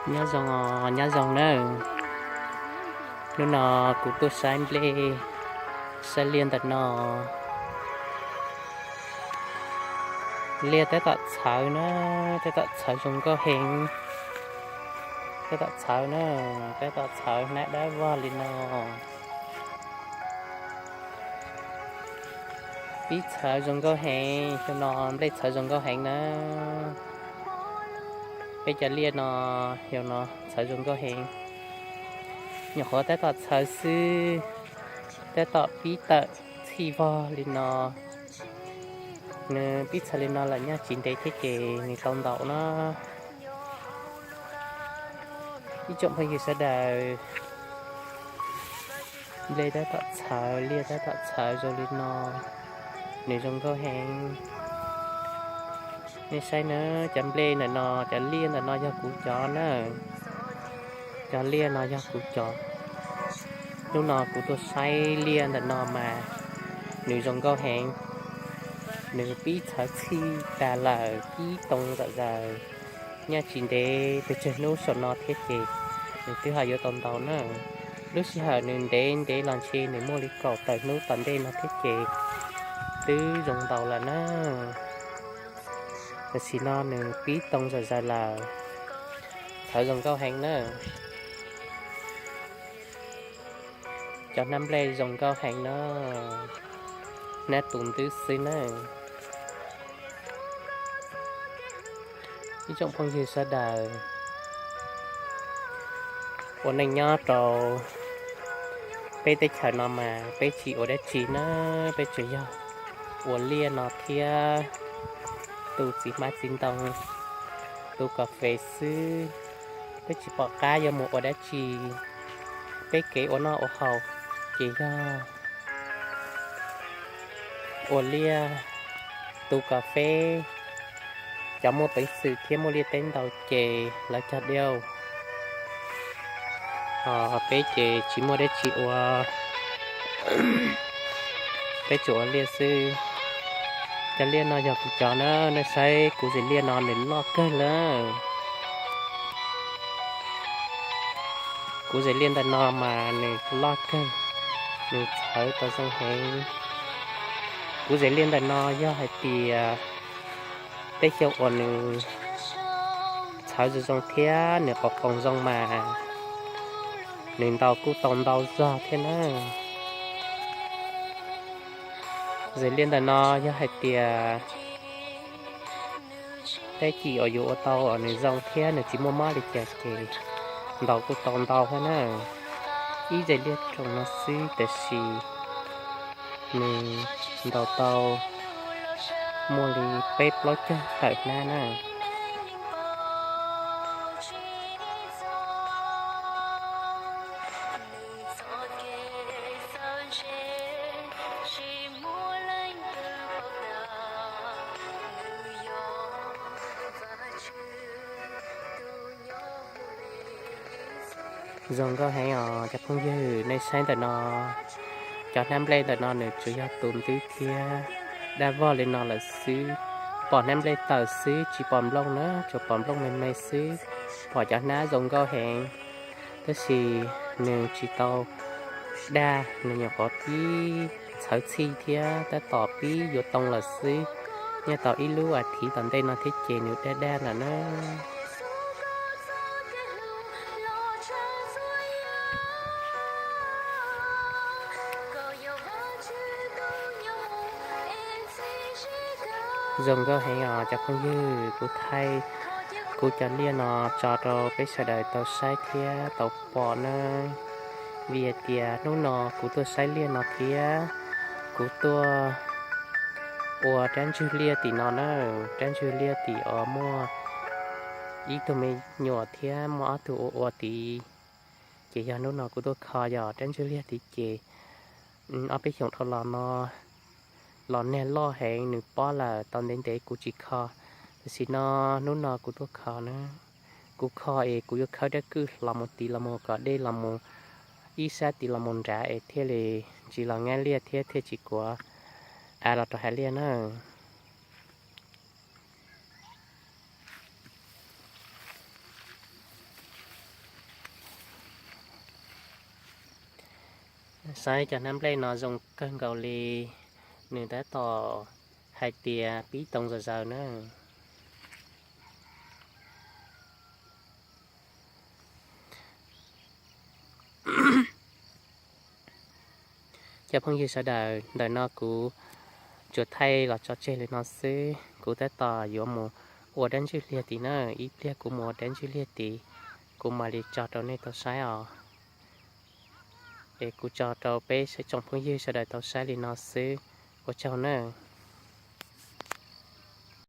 Nyob zoo, nyob zoo nawb. Hnub no kuv tuaj saib nplej, saib liaj ntawm no. Liaj tab tom txhawv na, tab tom txhawv zoo nkauj heev. Tab tom txhawv na, tab tom txhawv hnab dawb vog li no. Pib txhawv zoo nkauj heev, xyoo no nplej txhawv zoo nkauj heev na. Peb cov liaj no, xyoo no txhawv zoo nkauj heev. Nyuam qhuav tab tom txhawv xwb, tab tom pib tawm txhij vog li no. Nws pib txhawv li no lawm nyaj tsis ntev thiab ces nws tau ntaus na. Ib tsoom phooj ywg sawv daws, nplej tab tom txhawv, liaj tab tom txhawv zoo li no, nws zoo nkauj heev. Nej saib na, cov nplej ntawm no, cov liaj ntawm no yog kuv cov na. Cov liaj no yog kuv cov. Hnub no kuv tuaj saib liaj ntawm no mas nws zoo nkauj heev. Nws pib txhawv txhij tas lawm, pib too zom zaws. Nyaj tsis ntev pes tsawg hnub saum no thiab ces nws twb ho yuav tau ntaus na. Lub sij hawm nws ntev ntev los ntshe nws muaj li kaum tawm hnub tom ntej no thiab ces twb zoo ntaus lawm na. Tam sim no nws pib too zom zaws lawm, txhawv zoo nkauj heev na. Cov hnab nplej zoo nkauj heev na, hnab tus ntwb xwb na. Ib tsoom phooj ywg sawv daws, ua neej nyob rau peb teb chaws no mas peb tsis ua dab tsi na, peb tsuas yog ua liaj no thiab tu txiv hmab txiv ntoo, tu kas fes xwb. Peb tsis pom qab yuav mus ua dab tsi, peb kev ua noj ua haus ces yog ua liaj, tu kas fes. Cov muaj peev xwm thiab muaj liaj teb ntau ces lawv cog diau, ho peb ces tsis muaj dab tsi ua, peb tsuas ua liaj xwb. Cov liaj no yog kuv cov na, nej saib kuv zes liaj no nws loj kawg lawm. Kuv zes liaj ntawm no mas nws loj kawg, nws txhawv tau zoo heev. Kuv zes liaj ntawm no yog hais tias tej xyoo uas nws txhawv zoo zoo thiab nws qoos qoos zoo mas nws ntaus kuj tau ntau zog thiab na. Zes liaj ntawm no yog hais tias tej cim uas yuav ua tau uas nws zoo thiab nws tsis muaj mob li cas ces ntaus kuj tau ntau thiab na. Ib zes liaj roos no xwb tab sis nws ntaus tau muaj li peb plaub caug tawm hnab na. Zoo nkauj heev os cov phooj ywg, nej saib ntawm no, cov hnab nplej ntawm no nws tsuas yog tus ntwb thiab daj vog li no lawm xwb. Pom hnab nplej tawm xwb tsis pom nplooj na, tsuas pom nplooj me me xwb. Pom cov hnab zoo nkauj heev, tab sis nws tsis tau daj, nws nyuam qhuav pib txhawv txhij thiab tab tom pib yuav too lawm xwb. Nyob tau ib lub as thiv tom ntej no thiab ces nws daj daj lawm na. Zoo nkauj heev os cov phooj ywg, kuv thaij kuv cov liaj no tso rau peb sawv daws tau saib thiab tau pom na. Vim hais tias hnub no kuv tuaj saib liaj no thiab kuv tuaj ua rab ntswg liaj tim no na, rab ntswg liaj tim uas muaj ib tug me nyuam thiab muaj ob tug ua ua tid. Ces yog hnub no kuv tuaj kho yog rab ntswg liaj tid ces ob peb xyoos dhau los no los nag loj heev nws pob lawm tau ntev ntev kuv tsis kho. Tam sim no hnub no kuv tuaj kho na, kuv kho es kuv yuav khawb rab kwj los mus tid los mus kom dej los mus ib sab tid los mus nrad es thiaj li tsis los nyab liaj thiab thiaj tsis kuav av los rau hauv liaj na. Saib cov hnab nplej no zoo kawg nkaus li, nws tab tom hais tias pib toov zom zaws na. Cov phooj ywg sawv daws, ntawm no kuv tsuas thaij los tso tseg li no xwb, kuv tab tom yuav mus ua dab ntswj liag tid na, ib pliag kuv mus ua dab ntswj liag tid, kuv mam li tso rau nej tau saib os. Es kuv tso rau peb tsoom phooj ywg sawv daws tau saib li no xwb, ua tsaug na.